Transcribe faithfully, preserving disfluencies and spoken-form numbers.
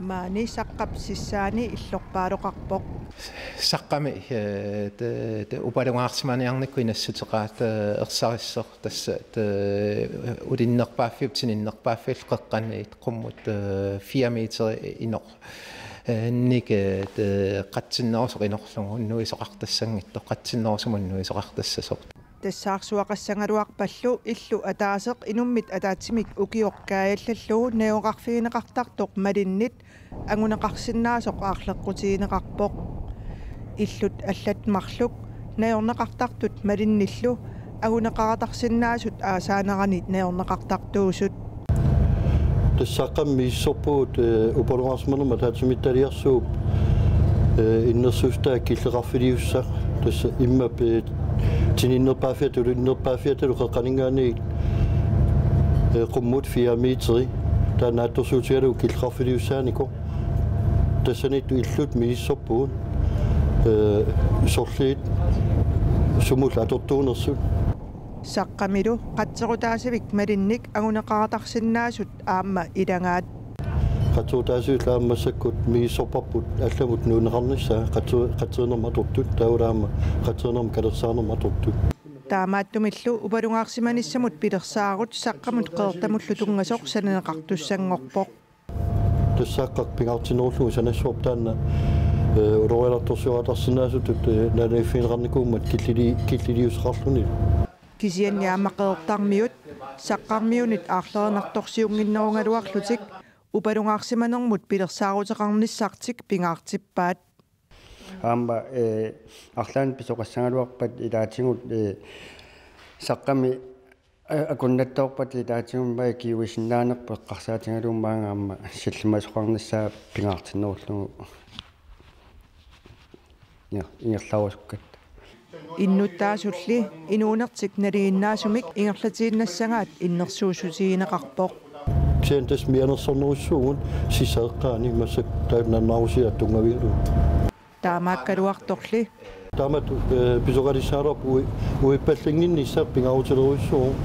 Maani Saqqap sissaani illorpaaloqarpoq. Saqqami, eh, te, te upalungaarsimaniarnikkut inassuteqaat, eh, ersarissoq tassa, te, ulinnerpaaffiup tininnerpaaffiullu qeqqaniit qummut, eh, fire meter inoq. Eh, nik, eh, te, qatsinnerusoq inorlugu unnuisoqartassanngitsoq, qatsinnerusumut unnuisoqartassasoq. Tassaarsuaqassagaluarpallu illu ataaseq inummit ataatsimik ukioq kaajallallugu najugaqarfigineqartartoq malinnit anguneqarsinnaasoq aarleqqutigineqarpoq. Illut allat marluk najorneqartartut malinnillu anguneqaratarsinnaasut aasaanerani najorneqartartuusut. Tassa Saqqami misissorpugut, eh, upalungaarsimanermut ataatsimiititaliarsuup, eh, innersuussutaa killeqarfiliussaq. Tassa immap, eh, tininnerpaaffiata ulinnerpaaffiatalu qeqqaninngaanniit, eh, qummut fire meteri. Taanna naatsorsuutigalugu killeqarfiliussaanikoq. Tassaniittoq illut misissorpugut, eh, sorliit sumullu atortuunersut. Saqqamilu qatserutaasivik malinnik anguneqaratarsinnaasut aamma ilagaat. Qatserutaasivik aamma massakkut misissorparput allamut nuunneqarnissaa qatser-, qatserinermut atortut, taavalu aamma qatserinermut kalersaarnermut atortut. Taamaattumillu upalungaarsimanissamut pilersaarut Saqqamut Qeqertamullu tunngasoq sananeqartussanngorpoq. Tassa Saqqaq pingaartinnerullugu sanassavarput taanna, eh, ulorianartorsiortarsinnaasutut, eh, naalagaaffigineqarnikuummat killili-, killiliussaqarluni. Kisianni aamma Qeqertarmiut Saqqarmiunit aarlerinartorsiunnginnerugaluarlutik upalungaarsimanermut pilersaaruteqarnissartik pingaartippaat. Aamma, eh, arlaannik pisoqassagaluarpat ilaatigut, eh, Saqqami, eh, akunnattoorpat ilaatigut aamma kiuisinnaanerput eqqarsaatigalugu maanga aamma sillimasoqarnissaa pingaartinnerullugu inger-, ingerlarusukkatta. Innuttaasulli inuunertik nalinginnaasumik ingerlatiinnassagaat innersuussutigineqarpoq. Kisianni tassa mianersornerussuugut sissareqqaani massakkut taanna naarusiaat tunngavigalugu. Taamaakkaluartorli. Taamatut, eh, pisoqalissagaluarpoq ui-, uippallanngimmat pingaarutilerujussuuvoq.